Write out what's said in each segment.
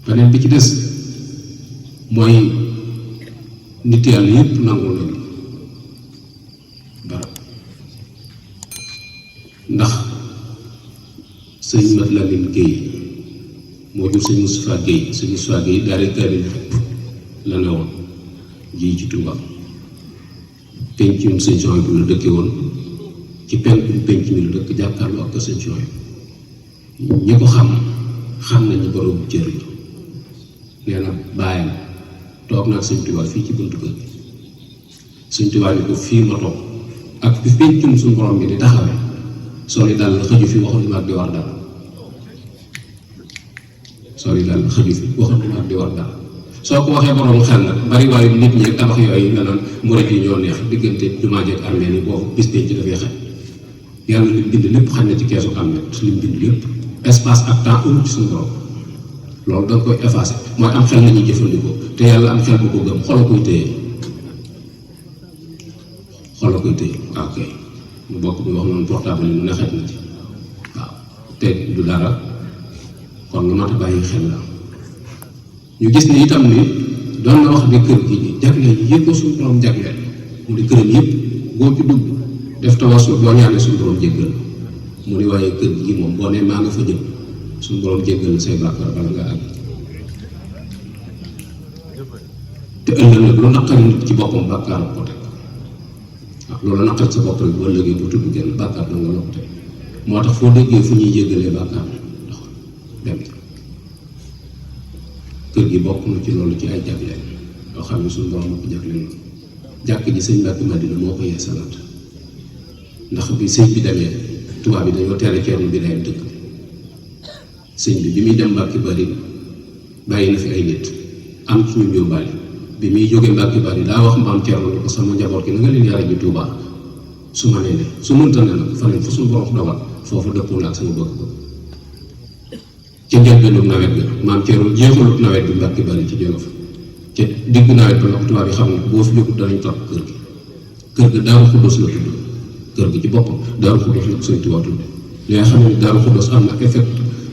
beneen bi ci des mooy nit yàlla yëpp nangu nañu barab ndax sëñ Mat Lamin Guèye moo jur sëñ Moustapha Guèye sëñ Moustapha Guèye daal di kaamil fépp la ne woon ji ci Touba pencum sëñ Soy bu la dëkke woon ci penkum penc mi la dëkk jàkkaarloo ak sëñ Soy ñi ko xam nañu borom cër yi nee na bàyyam toog naa sëñ Touba fii ci buntu kër gi sëñ Touba ni ko fii ma toog ak fi pencum suñu borom bi di taxawee soli daal la xëju fi waxuñu ma ak di war dara soli daal la xëju fi waxuñu ma ak di war dara soo ko waxee borom xel nag bari waayu nit ñi tabax yooyu nga naan murid yi ñoo neex diggante jumaa ji ak armée ni boobu bis penc dafay xaj yàlla lim bind lépp xam ne ci keesu armée lim bind lépp espace ak temps amul ci suñu borom loolu da nga koy effacé mooy am xel nañuy jëfandikoo te yàlla am xel bu ko gëm xolo koy téye waaw kay mu bokk bi wax noonu portable yi mu ne xaj na ci waaw te du dara kon lu mat a bàyyi xel la ñu gis ni itam ni doon na wax ne kër gi jagleel yëpp ko suñu borom jagleel mu di këram yëpp boo ci dugg def tawasul boo ñaanee suñu borom jéggal mu ni waaye kër gi moom boo ne maa nga fa jëm suñu borom jéggal say bàkkaar bala nga àgg te ëllëg nag lu naqari nit ci boppam bàkkaar ko teg waaw loolu naqari sa bopp rek bu ëllëgee bu tudd genn bàkkaar na nga la ko teg moo tax foo déggee fu ñuy jéggalee bàkkaar ndox dem kër gi bokk na ci loolu ci ay jagleel yoo xam ne suñu borom moo ko jagleel jàkk ji sëñ Mbàkke Madina moo ko yeesalaat ndax bi sëñ bi demee tubaab bi dañoo tere ceerno bi day dëkk sëñ bi muy dem Mbàkke Bari bàyyi na fi ay nit am ci ñu yóbbaale bi muy jógee Mbàkke Bari daa wax maam ceerno ni ko sama njaboot gi na nga leen yara ji Tuubaa su ma nee ne su mënta ne nag fa lañ fa suñu borom dogal foofu dëppoo na ak sama bëgg-bëgg ci njëlbéenu nawet bi maam Thierno jeexalut nawet bi Mbàkke Bari ci Jolof ca diggu nawet ba nag tubaab yi xam ne boo fi jógut danañ topp kër gi Daaru Xuddoos la tudd kër gi ci boppam Daaru Xuddoos la ko Sëñ Tuubaa tudd li nga xam ne Daaru Xuddoos am na effet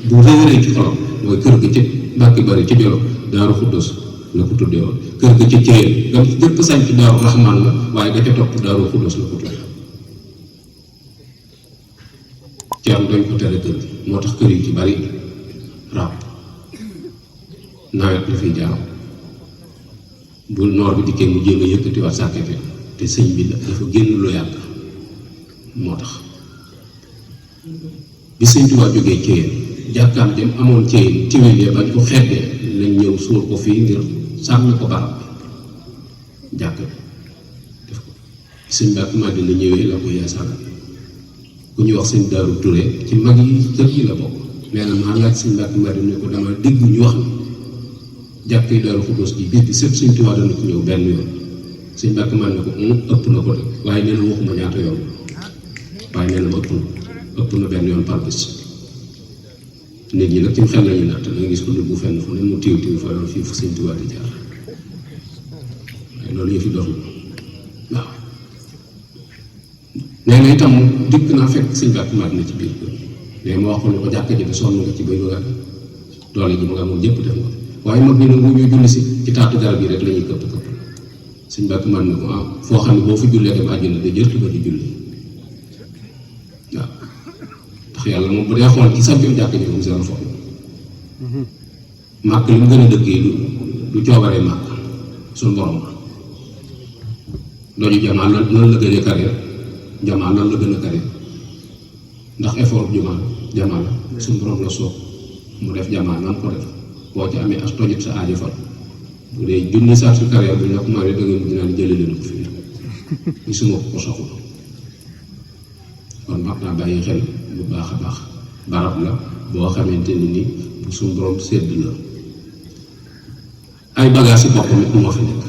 bu rëy ci xolam mooy kër gi ci Mbàkke Bari ci Jolof Daaru Xuddoos la ko tuddee woon kër gi ci Thièyeen nga jëkk sañ ci Daaru Raxmaan la waaye da ca topp Daaru Xuddoos la ko tuddee Thierno dañ ko tere kër gi moo tax kër yi ci bari rab nawet la fiy jaar bu noor bi dikkee mu jéem a yëkkati waat sàkkete te sëñ bi dafa génn lu yàgg moo tax bi sëñ Tuubaa jógee Thièyeen jàkkaam jëm amoon Thièyeen tiwil ya bañ ko xeddee lañ ñëw suul ko fii ngir sàmmi ko barab bi jàkk bi def ko sëñ Mbàkke Madina ñëwee la ko yeesal ku ñuy wax sëñ Daaru Touré ci mag yi kër yi la bokk nee na maa laaj sëñ Mbàkke Madina ne ko dama dégg ñu wax ni jàkk yi Daaru Xuddoos ji biir bi sëpp sëñ Tuubaa dana ko ñëw benn yoon sëñ Mbàkke Madina ko ëpp na ko de waaye nee na waxuma ñaata yoon waaye nee na ma ëpp na benn yoon par bés nit ñi nag ci xel lañuy natt da nga gis ko dugg fenn fu ne mu tiw fa yoon fii fu sëñ Tuubaa di jaar waaye loolu yëfi dox la waaw nee na itam dikk naa fekk sëñ Mbàkke Madina ci biir kër mais ma wax ko ne ko jàkka ji de sonn nga ci bay bëgg doole ji mu nga amoon jëpp def nga waaye mag ñi nag bu ñuy julli si ci taatu garab yi rek la ñuy këpp sëñ Mbàkke Madina ko foo xam ne boo fi jullee dem àjjana de jërtu ba di julli waaw ndax yàlla moom bu dee xool ci sax jëm jàkka ji moom zéro foofu màkk li mu gën a dëkk yi du coobaree màkk suñu borom dooñu jamaa nan la gën a carrière jamaa nan la gën a carrière ndax effort jumaa jamaa la suñu borom la soob mu def jamaa nan ko def boo ci amee as tojit sa aajo fal bu dee junni saa su carrière bu ñu la ko maa da nga mujj naan jëlee leen ko fii gisuma ko soxla kon mat naa bàyyi xel bu baax a baax barab la boo xamante ni bu suñu borom sedd la ay bagages yi boppam it moo fi nekk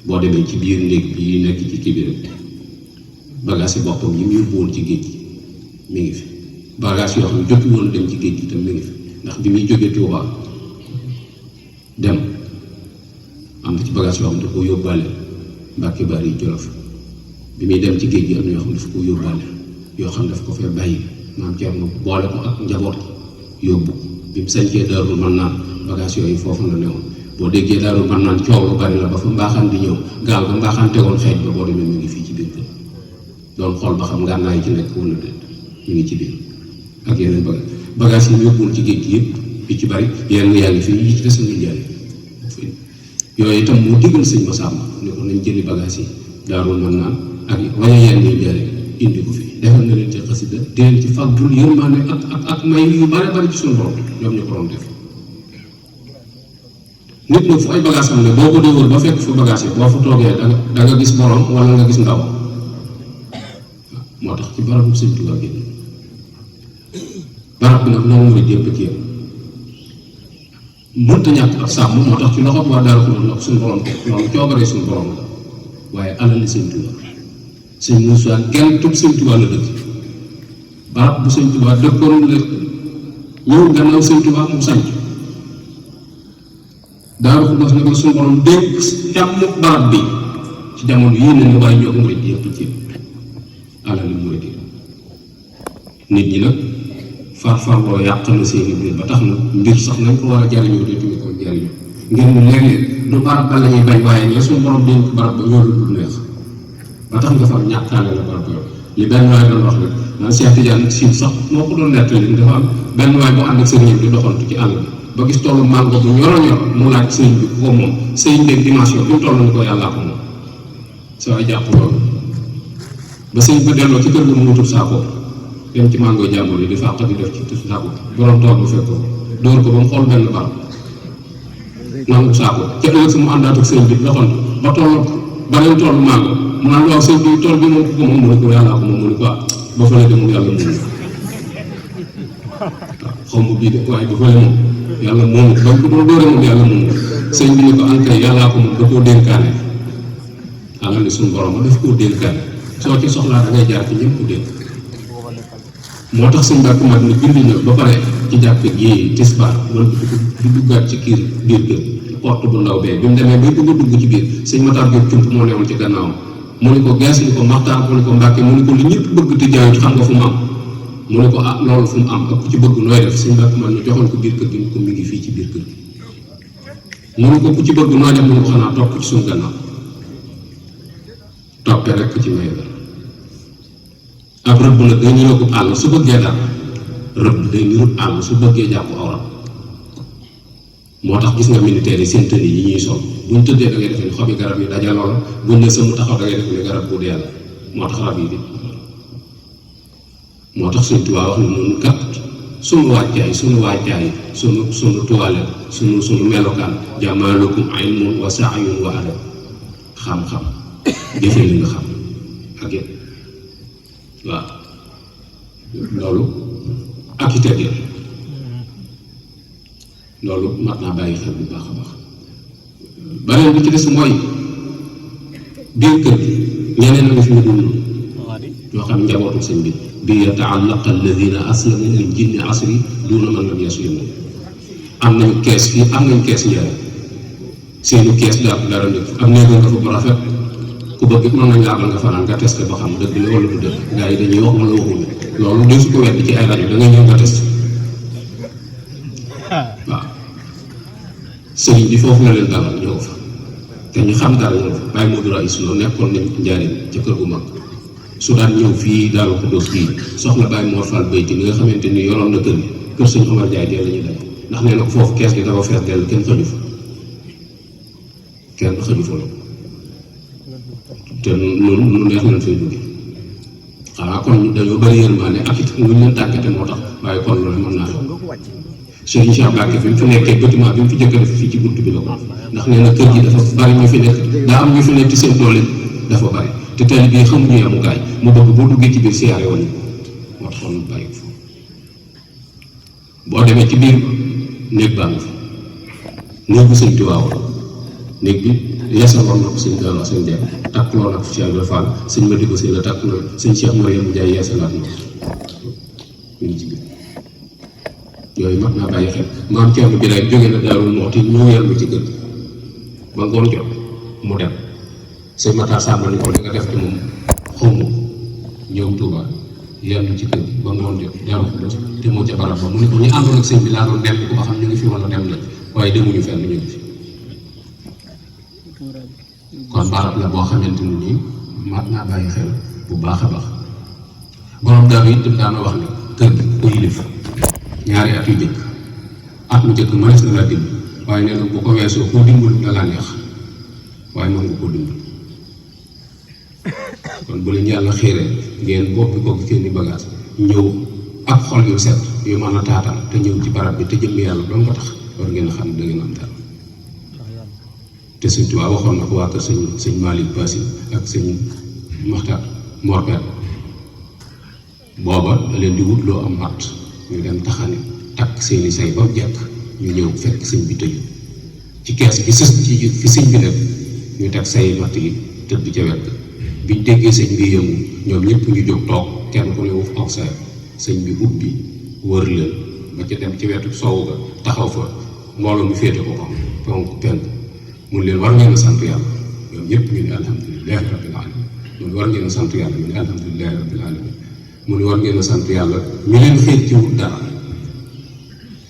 boo demee ci biir néeg bi nekk ci kii bi rek bagages yi boppam yi mu yóbbu woon ci géej gi mi ngi fi bagages yoo xam ne jotu woon dem ci géej gi tam mi ngi fi ndax bi muy jógee Tuuba dem am na ci bagages yoo xam ne da koo yóbbaale Mbàkke Bari Jolof bi muy dem ci géej gi am na yoo xam ne daf ko yóbbaale yoo xam ne daf ko fee bàyyi maam Cerno boole ko ak njaboot gi yóbbu bi mu sañcee Daarul Mannaan bagage yooyu foofu la newoon boo déggee Daarul Mannaan coow lu bari la ba fa mbaaxaan di ñëw gaal ba mbaaxaan tegoon xeej ba boo demee mu ngi fii ci biir kër doon xool ba xam ngànnaay ci nekk wala déet ñu ngi ci biir ak yeneen bagage yi ñu yóbbuwoon ci géej gi yëpp yi ci bari yenn yaa ngi fii yi ci des ñu jaay yooyu itam mu digal sëñ Massamba ni ko nañ jëli bagage yi Daarul Mannaan ak waña yenn yi jaay indi ko fii defal na leen ci xasida di leen ci fàggul yërmaande ak may yu bari bari ci suñu borom ñoom ñu ko doon def nit nag fu ay bagage am ne boo ko déwul ba fekk fa bagage yi boo fa toogee da nga gis borom wala nga gis ndaw moo tax ci barabu sëñ Tuubaa gi barab bi nag noonu murid yëpp ci yëpp mënta ñàkk ab sàmm moo tax ci loxo waa Daaru Xudoos nag suñu borom teg loolu coobaree suñu borom la waaye alal li sëñ Tuubaa sëñ Muusaa genn tub sëñ Tuubaa la dëkk barab bu sëñ Tuubaa dëkkoon la ñëw gannaaw sëñ Tuubaa mu sanc Daaru Xudoos nag la suñu borom dénk càmm barab bi ci jamono yii ne ni waaye ñoo ko murid yëpp ci alal li murid yi nit ñi nag farfarloo yàq na seeni biir ba tax na mbir sax nañ ko war a jariñoo dootuñu ko jariñoo ngir mu léeg-léeg du barab ba la ñuy bañ waaye ñoo suñu borom dénk barab ba ñoo dul neex ba tax nga far ñàkkaale la barab yooyu li benn waay doon wax rek naan Cheikh Tidiane si sax moo ko doon nettali dafa am benn waay bu ànd ak sëriñam di doxantu ci àll bi ba gis tollu mango bu ñoro ñor mu laaj sëriñ bi ku ko moom sëriñ beeg dimension bi mu toll ni ko yàllaa ko moom sa waay jàpp loolu ba sëriñ ba delloo ci kër ga mu wutul saako dem ci mango jàmbur yi di fàq di def ci saako borom tool bu fekk ko dóor ko ba mu xool benn barab nangu saako ca ëllëg sa mu àndaat ak sëriñ bi doxantu ba toll beneen toolu mango mu naan waaw sëriñ bi tool bi moom ku ko moom mu ne ko yàllaa ko moom mu ne ko ba fële demul yàlla moom xaw ma bii de waaye ba fële moom yàlla moom ba ko doon dóore moom yàlla moom sëriñ bi ne ko ankay yàllaa ko moom da koo dénkaane alal ni suñu borom daf koo dénkaane soo ci soxlaa da ngay jaar ci ñëpp ko dénk moo tax sëñ Mbàkke Madina bind na ba pare ci jàkk ji tisbaar wala di duggaat ci biir kër porte bu ndaw bee bi mu demee bay bëgg a dugg ci biir sëñ Matar Diop cump moo newoon ci gannaawam mu ne ko gees ni ko Maxtaar mu ne ko Mbàkke mu ne ko li ñëpp bëgg te jaayut xam nga fu mu am mu ne ko ah loolu fu mu am ak ku ci bëgg nooy def sëñ Mbàkke Madina joxoon ko biir kër gi ni ko mi ngi fii ci biir kër gi mu ne ko ku ci bëgg nooy def mu ne ko xanaa topp ci suñu gannaaw toppee rek ci may la ab rëbb nag day niroog àll su bëggee dara rëbb day niroog àll su bëggee jàpp awra moo tax gis nga militaire yi seen tenue yi ñuy sol buñ tëddee da ngay defee ni xobi garab yi dajaloo la buñ ne sëmu taxaw da ngay def ni garab bu dee la moo tax rab yi di moo tax suñ Tuubaa wax ne noonu kat sunu wàccaay sunu toilette sunu melokaan jamaalukum ilmun wa sa'yun wa adab xam-xam jëfe li nga xam ak yépp waaw loolu ak i teggeel loolu mat naa bàyyi xel bu baax a baax beneen bi ci des mooy biir kër gi ñeneen a nga fi ñu dul ñoo xam njabootu sëñ bi yata'allaqa alladina aslamu min jinni asri duna man lam yaslimu am nañu kees fii am nañu kees njaay seeni kees dara nekk am néega nga fa bu rafet ku bëgg mën nañ laa nga fanaan nga testé ba xam dëgg la wala du dëgg gars yi dañuy wax wala waxuñu loolu dee su ko wedd ci ay rajo da ngay ñëw nga testé waaw sëriñ bi foofu la leen dalal ñëw fa te ñu xam dara ñëw fa bàyyi Modou Rais Lo nekkoon nañ njaariñ ca kër gu mag su daan ñëw fii Daaru Xudoos fii soxna Baye Mor Fall Bayti mi nga xamante ni yoroon na kër gi kër sëñ Omar Ndiaye dee la ñuy def ndax nee na ko foofu kees gi dafa fees dell kenn xëju fa la te nu neex nañ fay dugge xanaa kon dañoo bëri yërmande ak it nguñ leen tàggate moo tax waaye kon loolu mën naa Serigne Cheikh Mbacke fi mu fi nekkee bâtiment bi mu fi jëkk a def fii ci buntu bi la ko ndax nee na kër gi dafa bari ñu fi nekk daa am ñu fi nekk ci seen doole dafa bari te tali bii xamuñu yamukaay mu bëgg boo duggee ci biir siyaare woon moo taxoon mu bàyyi ko boo demee ci biir néeg baa ngi fa néeg bu sëñ Tuubaa néeg bi yeesaloon na ko sëñ Gallo sëñ Dem takkloo na ko Cheikh Ibrahima Fall sëñ Madiba Sylla la takk na sëñ Cheikh Mariam Ndiaye yeesalaat na ñu ngi ci biir yooyu mat naa bàyyi xel maam Thierno bi rek jóge na Daaru Muxti ñëw yàlla ci kër ba ngoon jot mu dem sëñ Matar Samba ni ko li nga def ci moom xaw ma ñëw Touba yenn ci kër ba ngoon jot Daaru Xudoos te moo ca barab ba mu ne ko ñu àndoon ak sëñ bi laa doon dem ko ba xam ñu ngi fi wala dem la waaye demuñu fenn ñu ngi fi kon barab la boo xamante ni nii mat naa bàyyi xel bu baax a baax borom daaru it daana wax ne kër gi ko yilif ñaari at yu jëkk at mu jëkk mënees na la dimbali waaye nee na bu ko weesoo koo dimbali da laa neex waaye mën nga koo dimbali kon bu leen yàlla xiiree ngeen boppi ko seen i bagage ñëw ak xol yu set yu mën a taataan te ñëw ci barab bi te jëmm yàlla doon ko tax war ngeen a xam ne da ngeen am dara te sëñ Tuubaa waxoon na ko waa kër sëñ Malick Bassi ak sëñ Maxtar Morpet booba da leen di wut loo am matt ñu dem taxani takk seeni say ba jekk ñu ñëw fekk sëñ bi tëju ci kees gi sës ci fi sëñ bi def ñu teg say matt yi tëdd ca wet biñ déggee sëñ bi yëngu ñoom ñëpp ñu jóg toog kenn ku ne wuf ak say sëñ bi ubbi wër leen ba ca dem ci wetu soowu ga taxaw fa mbooloo mi féete ko xam donc penk mun leen war ngeen a sant yàlla ñoom ñëpp ñu ne alhamdulilahi rabbil alamin mun war ngeen a sant yàlla ñu ne alhamdulilahi rabbil alamin mu ne war ngeen a sant yàlla mi leen xiir ci wut dara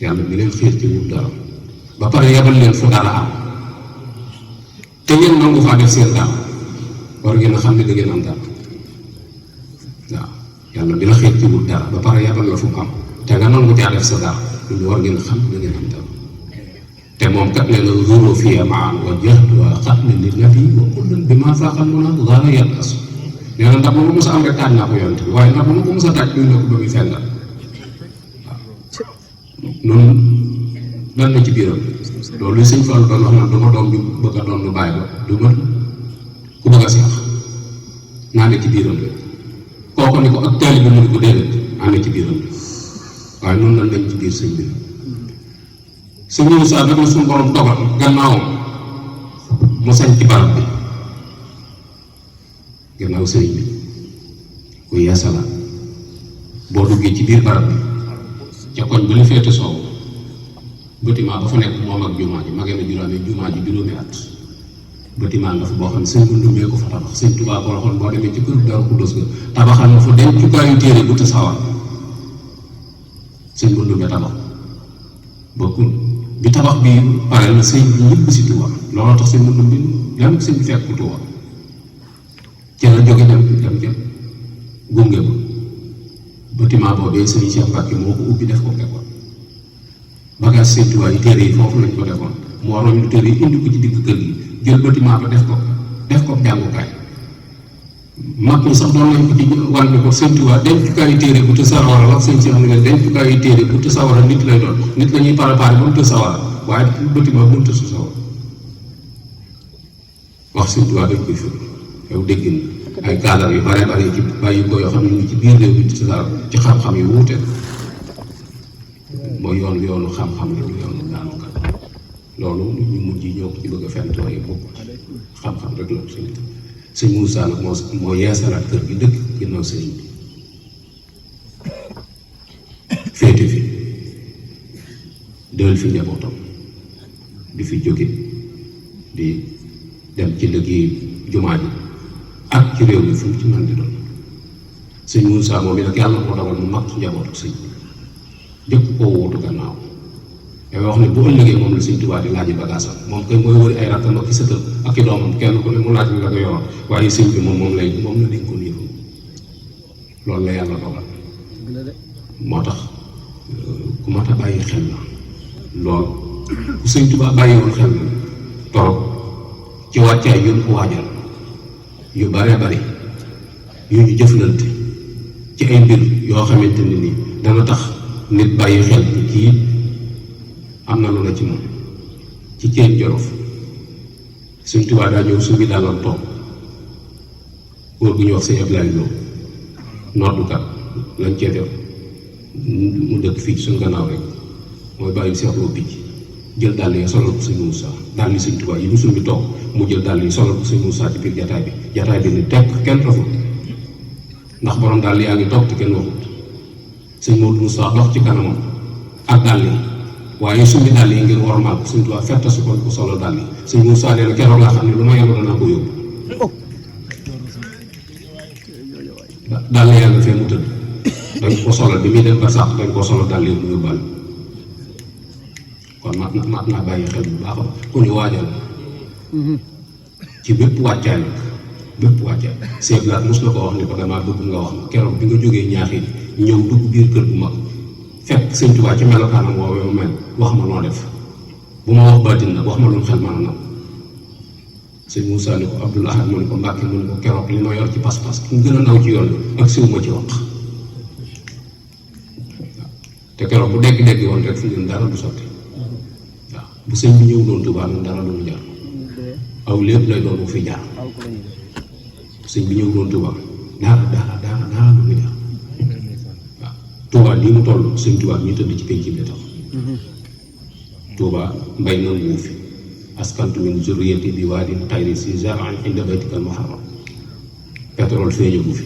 yàlla mi leen xiir ci wut dara ba pare yabal leen fu dara am te ngeen nangu faa def seen dara war ngeen a xam ne da ngeen am dara waaw yàlla bi la xiir ci wut dara ba pare yabal la fu mu am te nga nangu caa def sa dara ñu war ngeen a xam ne da ngeen am dara te moom kat nee na zoro fiya maan wa jahd wa xatmi li nabi wa kullun bi ma faaxal mu naan zaara yàlla as nee na ndax ma ko mos a am rek taaj naa ko yonent bi waaye ndax ma ko mos a taaj duñ la ko ba muy fenn waaw noonu lan na ci biiram loolu sëñ Fall doon wax naan du ma doom bi bëgg a doon lu bàyyi ba du ma ku bëgg a seex naa ne ci biiram rek kooku ni ko ak taali bi mu ne ko déedéet naa ne ci biiram rek waaye noonu lan lañ ci biir sëñ bi sëñ Moussa nag la suñu borom dogal gannaawam mu sañ ci barab bi gannaaw sëriñ bi ku yeesala boo duggee ci biir barab bi ca koñ ba la féete soow bâtiment ba fa nekk moom ak jumaa ji magee na juróomi at bâtiment nga fa boo xam ne sëñ Bundumbee ko fa tabax sëñ Tuubaa ko waxoon boo demee ci kër Daaru Xudoos ga tabaxal na fa dencukaayu téere bu tasawar sëñ Bundumbee tabax bokkul bi tabax bi pare na sëñ bi ñëpp si Tuubaa looloo tax sëñ Bundumbee lan sëñ bi fekk ko Tuubaa ca la jóge dem ca gunge ko bâtiment boobee sëñ Cheikh Mbacke moo ko ubbi def ko école bagage sëñ Tuubaa yi téere yi foofu lañ ko defoon mu waroon ñu téere yi indi ko ci digg kër gi jël bâtiment ba def ko jàngukaay mag ñi sax doon nañ ko ci wan ni ko sëñ Tuubaa dencukaayu téere bu të sawara wax sëñ Cheikh ne leen dencukaayu téere bu të sawara nit lay doon nit la ñuy préparé ba mu të sawara waaye bâtiment bu mu të su sawara wax sëñ Tuubaa dañ koy firi yow dégg na ay cadre yu bare bare ci bàyyi ko yoo xam ne ñu ci biir réew mi ci xam-xam yu wuute mooy yoonu xam-xam la yoonu daanukat loolu ñu mujj ñoo ko ci bëgg a fent waaye bokk xam-xam rek la sëñ Moussa nag moo yeesalaat kër gi dëkk ginnaaw sëriñ bi féete fi del fi njabootam di fi jóge di dem ci liggéey jumaa ji ak ci réew mi fu mu ci mën di doon sëñ Moussa moom it nag yàlla moo dogal mu mag ci njabootu sëñ jëkk koo wuutu gannaaw dafay wax ne bu ëllëgee moom la sëñ Tuubaa di laaj bagaasam moom kay mooy wëri ay rakkam ak i sëtam ak i doomam kenn ku ne mu laaj la ko yoroon waaye sëñ bi moom la dénkoon yëfu loolu la yàlla dogal moo tax ku mat a bàyyi xel la lool ku sëñ Tuubaa bàyyi woon xel la torop ci wàccaay yu ko waajal yu bare bari yu ñu jëflante ci ay mbir yoo xamante ne ni dana tax nit bàyyi xel ni kii am na lu la ci moom ci Ceen Jolof Sëñ Tuubaa daa ñëw suñu dàllam toog góor gu ñuy wax sëñ Ablaye Lo noddukat lañ cee def mu dëkk fii ci suñu gannaaw rek mooy bàyyi seexloo picc jël dàll yi solal ko sëñ Moussa dàll yi Sëñ Tuubaa yi musul bi toog mu jël dàll yi solal ko sëñ Moussa ci biir jataay bi ni tekk kenn rafut ndax borom dàll yaa ngi toog te kenn waxut sëñ Modou Moussa dox ci kanamam ak dàll yi waaye summi dàll yi ngir wormaal ko Sëñ Tuubaa fetta su ko solal dàll yi sëñ Moussa nee na keroog laa xam ne lu ma yàlla danaa ko yóbbu dàll yaa nga fee mu tëdd dañ ko solal bi muy dem ba sax dañ ko solal dal yi mu yóbbal kon mat naa bàyyi xel bu baax ku ñu waajal ci bépp wàccaay nag bépp wàccaay seeblaat mos na ko wax ni ko damaa bëgg nga wax ma keroog bi nga jógee ñaaxi ñëw dugg biir kër bu mag fekk sëñ Tuubaa ci melokaanam woowee mel wax ma noo def bu ma wax baatin nag wax ma lu xel mën a nag sëñ Moussa ni ko Abdoul Ahad mu ni ko Mbàkke mu ni ko keroog li ma yor ci pas-pas ki mu gën a naw ci yoon bi ak siw ma ci wax te keroog bu dégg-dégg woon rek fi ñun dara du sotti waaw bu sëñ bi ñëw doon Tuubaa ñun dara du mu jar aw lépp lay doon bu fi jaar sëñ bi ñëw doon Tuubaa dara du mu jar waaw Tuubaa lii mu toll sëñ Tuubaa ñu tëdd ci penc bi tax Tuubaa mbay nanguwu fi askantu min zurriyati bi waadin xayri si zar'in inda baytikal muharram pétrole feeñagu fi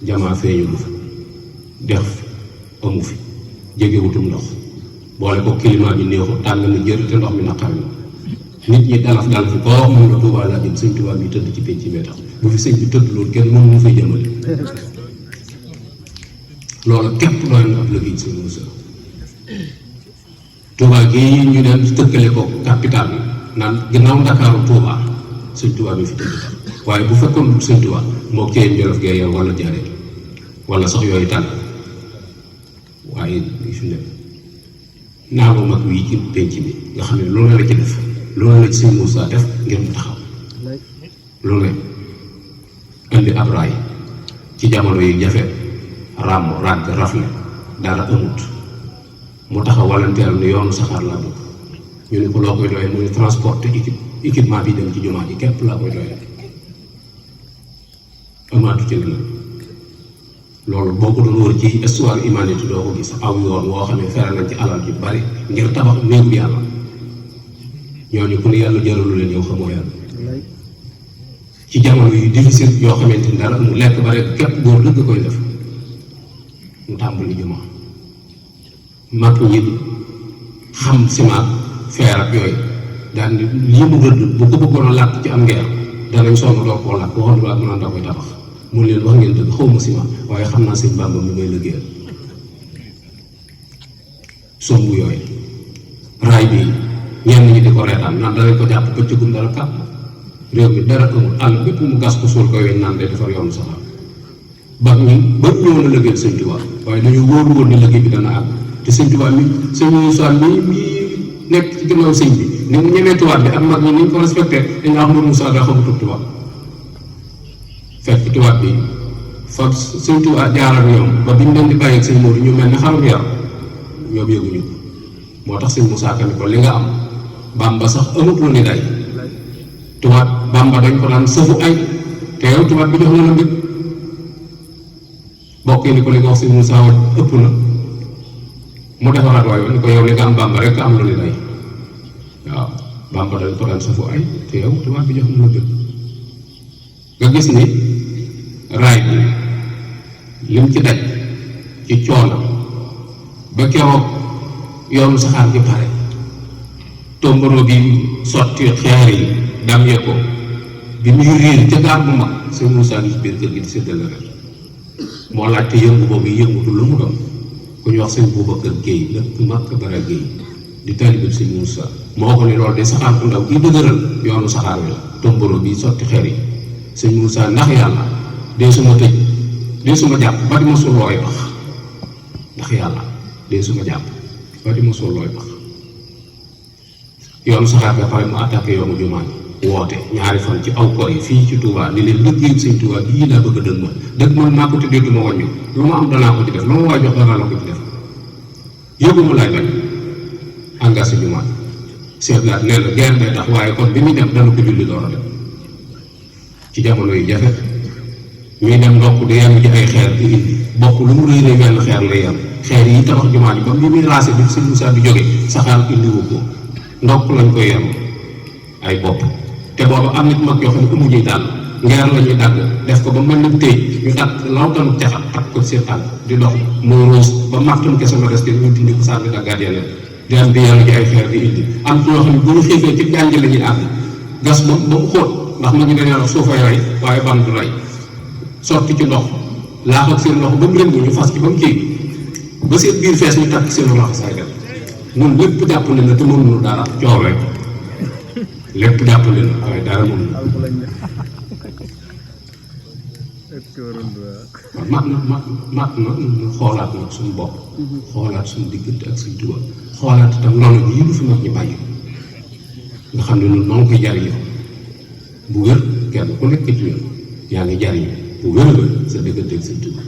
jamaa feeñagu fi dex amu fi jegewutum ndox boole ko climat bi neexul tàng na jër te ndox mi naqari na nit ñi dalaf fi koo wax mun na Tuubaa laa jëm sëñ Tuubaa mi tëdd ci penc bi tax bu fi sëñ bi tëdd loolu kenn moom mu fay jëmale loolu képp doy na ab liggéey sëñ Moussa Tuubaa gi ñu dem tëkkale ko capital bi naan ginnaaw Ndakaaru Tuubaa sëñ Tuubaa mi fi tëdd tax waaye bu fekkoon du sëñ Tuubaa moo cee njolof gee yor wala jaaree wala sax yooyu tànn waaye li fi nekk naa ko mag wii ci penc bi nga xam ne loolu la ci def loolu la ci sëñ Moussa def ngir mu taxaw loolu ne indi ab raay ci jamono yu jafe ràmm ràgg rafle dara amut mu taxaw walanteeram ne yoonu saxaar laa bëgg ñu ne ko loo koy doyee mu ne transporter équipement bi dem ci jumaa ji képp laa koy doyee amaatu ci leneen loolu boo ko doon wër ci histoire humanité doo ko gis aw yoon woo xam ne fere nañ ci alal ju bari ngir tabax néegu yàlla ñooñu ku ne yàlla jaralu leen yow xamoo yàlla ci jamono yu difficile yoo xamante ni dara mu lekk ba rek képp góor dëgg koy def mu tàmbali jumaa mag ñi xam ciment fer ak yooyu daan ni lii mu rëdd bu ko bëggoon a làkk ci am ngeer danañ sonn door koo làkk waxoon waa mën a koy tabax mu leen wax ngeen dëgg xaw ma ciment waaye xam naa sëñ Bàmba mi ngay liggéeyal somb yooyu raay bi ñenn ñi di ko reetaan naan danañ ko jàpp bëccëgum dara kàpp réew mi dara amul àll bépp mu gas ko suul ko weñ naan day defar yoonu saxaar ba ñun ba ñëwoon a liggéeyal sëñ Tuubaa waaye dañu wóoru woon ni liggéey bi dana àgg te sëñ Tuubaa mi sëñ Moussa mi nekk ci ginnaaw sëñ bi ni mu ñemee tubaab bi ak mag ñi ni ñu ko respecté dañu wax Mourou Moussa daa xamutub tubaab fekk tubaab bi fa sëñ Tuubaa jaar ak ñoom ba bi ñu leen di bàyyi ak sëñ Modou ñu mel ni xarum yar ñoom yëguñu ko moo tax sëñ Moussa Ka ni ko li nga am Bàmba sax amut lu ni day tubaab Bàmba dañ ko daan sëfu ay te yow tubaab bi jox na la mbir bokk ni ko li nga wax sëñ Moussa wat ëpp na mu defaraat waaye ni ko yow li nga am Bàmba rek am lu ni day waaw Bàmba dañ ko daan sëfu ay te yow tubaab bi jox na la mbir nga gis ni raay bi lim ci daj ci coono ba keroog yoonu saxaar gi pare tomboro bi sotti xeer yi damye ko bi muy réer ca gaar bu mag sëñ Moussa ngi ci biir kër gi di séddale rek moo laajte yëngu boobu yëngutu lu mu doon ku ñu wax sëñ Boubacar Guèye lépp mag bara Guèye di taalibe sëñ Moussa moo ko ni loolu de saxaar ku ndaw gi dëgëral yoonu saxaar wi la tomboro bi sotti xeer yi sëñ Moussa ndax yàlla dee suma tëj dee suma jàpp ba di ma sulooy bax ndax yàlla dee suma jàpp ba di ma sulooy bax yoonu saxaar ba pare mu attaqué yoonu jumaa ji woote ñaari fan ci aw koor yi fii ci Touba ni leen liggéeyu sëñ Touba bii laa bëgg a dëgg ma naa ko tuddee du ma wàññi lu ma am danaa ko ci def lu ma waay jox danaa la ko ci def yóbbu mu laay bañ engagé jumaa ji seetlaat nee na guerre day tax waaye kon bi muy dem dana ko julli door a dem ci jamono yu jafe ñuy dem ndokk di yem ci ay xeer di indi bokk lu mu rëy rëy benn xeer lay yem xeer yi tabax jumaa ji ba bi muy raase bi sëñ Moussa bi jóge saxaar indiwu ko ndokk lañ koy yem ay bopp te boobu am nit mag yoo xam ne amuñuy dàll ngeer la ñuy dagg def ko ba mën na tëy ñu dagg lawtanu texat ak ko seen tànk di dox muy ruus ba martum kese ma des ñu dindi ko sànni daggaat yeneen di am di yàlla ci ay xeer di indi am ci ñoo xam ne bu ñu xiifee ci jànj la ñuy àgg gas ba mu xóot ndax ma ngi dañoo wax suufay rey waaye ban du rey sotti ci ndox laax ak seen loxo ba mu rëngu ñu fas ci ba mu kii ba seen biir fees ñu takk seen loxo saay dem ñun lépp jàppale na te mënuñu dara coow rek lépp jàppale na waaye dara mënuñu kon mat na ñu xoolaat nag suñu bopp xoolaat suñu diggante ak suñu Tuubaa xoolaat itam noonu bi yi lu fi mag ñu bàyyi nga xam ne ñun moo ngi koy jariñoo bu wér kenn ku nekk ci ñun yaa ngi jariñoo bu wér a wér sa diggante ak suñu Tuubaa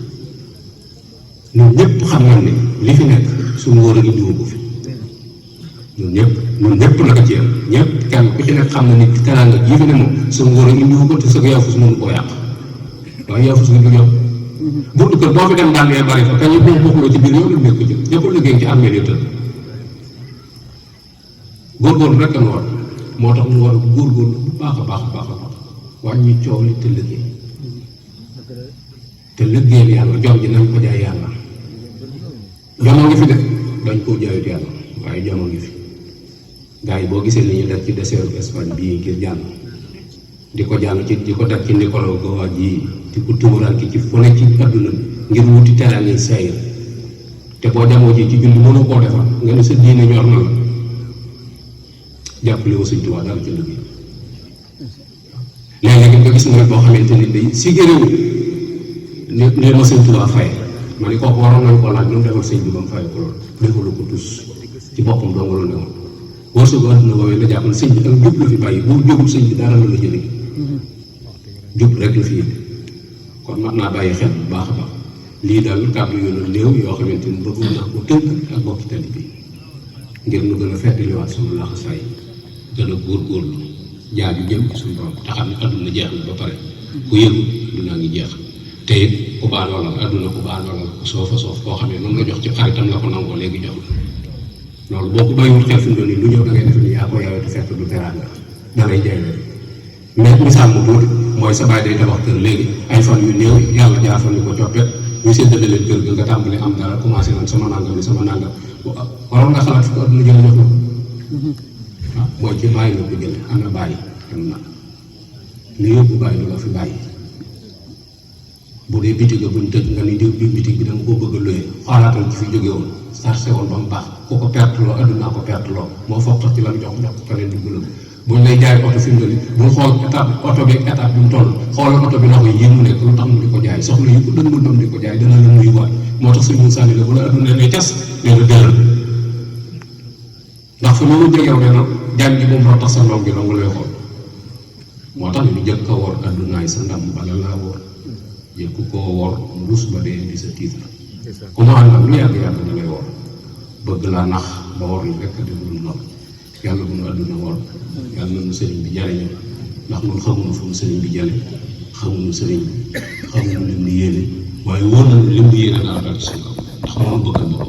ñun ñëpp xam nañ ne li fi nekk suñu war a indiwu ko fi ñun ñëpp naka ci yam ñëpp kenn ku ci nekk xam na ni teraanga jii fi ne moom suñu war a indiwu ko te sa yaafus mënu koo yàq waaye yaafus gi du yow buntu kër boo fi dem daan ngay bari fa kañ boo bokkuloo ci biir yow lu nekk ci ñëpp liggéey ci armée yi tëdd góorgóorlu rek kan war moo tax mu war a góorgóorlu bu baax a baax a baax a baax wàññi coow li te liggéey te liggéeyal yàlla jom ji nañ ko jaay yàlla jomoo ngi fi def dañ koo jaayut yàlla waaye jomoo ngi fi gars yi boo gisee ni ñu def ci désert Espagne bii ngir jàll di ko jàll ci di ko def ci Nicolas Goa ji di ko tumuraanke ci fu ne ci adduna bi ngir wuti teraange sayir te boo jamoo ji ci julli mënoo koo defar nga ne sa diine ñor na la jàppale ko Sëñ Tuubaa dara ci liggéey léeg-léeg nga gis nga boo xamante ni day si géréwu ne ma Sëñ Tuubaa fay ma ni kooku waroon nañ ko laaj lu mu defal sëñ bi ba mu fay ko loolu defalu ko tus ci boppam dong la ne woon wërsëgu àdduna woowee nga jàpp ne sëñ bi ak jub la fi bàyyi bu jógul sëñ bi dara la la jëlee jub rek la fi indi kon mat naa bàyyi xel bu baax a baax lii daal kàddu yu la néew yoo xamante ni bëggoon naa ko tënk ak bokki tali bi ngir nu gën a feddaliwaat sama laxasaay gën a góorgóorlu jaaju jëm suñu borom te xam ne àdduna jeex na ba pare ku yëngu dunaa ngi jeex te it ku baan walal àdduna ku baan walal ku soofa soof koo xam ne moom la jox ci xaritam la ko nangoo léegi jox la loolu boo ko bàyyiwul xel fi mu ne nii lu ñëw da ngay def ni yaa ko yaawee te fekk du teraanga da lay jaay leen mais misaal mu tuuti mooy sa baay day tabax kër léegi ay fan yu néew yàlla jaar fan yu ko coppet ñu séddale leen kër ga nga tàmbali am dara commencé naan sama nangam ni sama nangam waroon nga xalaat fi ko àdduna jële jox na waaw mooy ci bàyyi la ko jële am na bàyyi am na li yóbbu bàyyi lu la fi bàyyi bu dee bitig ga buñ tëj nga ni diw bi bitig bi dama koo bëgg a luye xoolaatal ci fi jóge woon sarse woon ba mu baax ku ko perte loo àdduna ko perte loo moo foog ci la mu jox ko keneen di gëlëm buñ lay jaay oto fi mu ne buñ xool étape oto bi étape bi mu toll xoolal oto bi loxo yi mu nekk lu tax mu di ko jaay soxla yi ko dëngul nam di ko jaay dana la nuyuwaat moo tax suñu sànni la bu la àdduna ne cas nee na dëral ndax fu loolu jegew ne nag jaan gi moom moo tax sa ndom gi dong lay xool moo tax ñu jëkk a wor àddunaay sa ndam bala laa wor jëkk koo wor mbuus ba dee di sa titre ku ma àndal lu yàgg-yàgg da lay wor bëgg laa nax ba wor lu rekk def lu noonu yàlla bu nu àdduna wor yàlla na nu sëriñ bi jariñu ndax ñun xamuñu fu mu sëriñ bi jële xamuñu sëriñ bi xamuñu lim ni yéene waaye wóor na lim ni yéene dara dal ci suñu kaw ndax moom bëgg boppam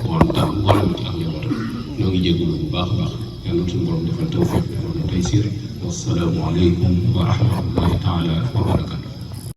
woon tam mboolem ci ak njabootam ñoo ngi jégalu bu baax a baax yàlla suñu borom defal tawfiq defal na taysiir wassalaamu aleykum wa rahmatullahi taala wa barakatu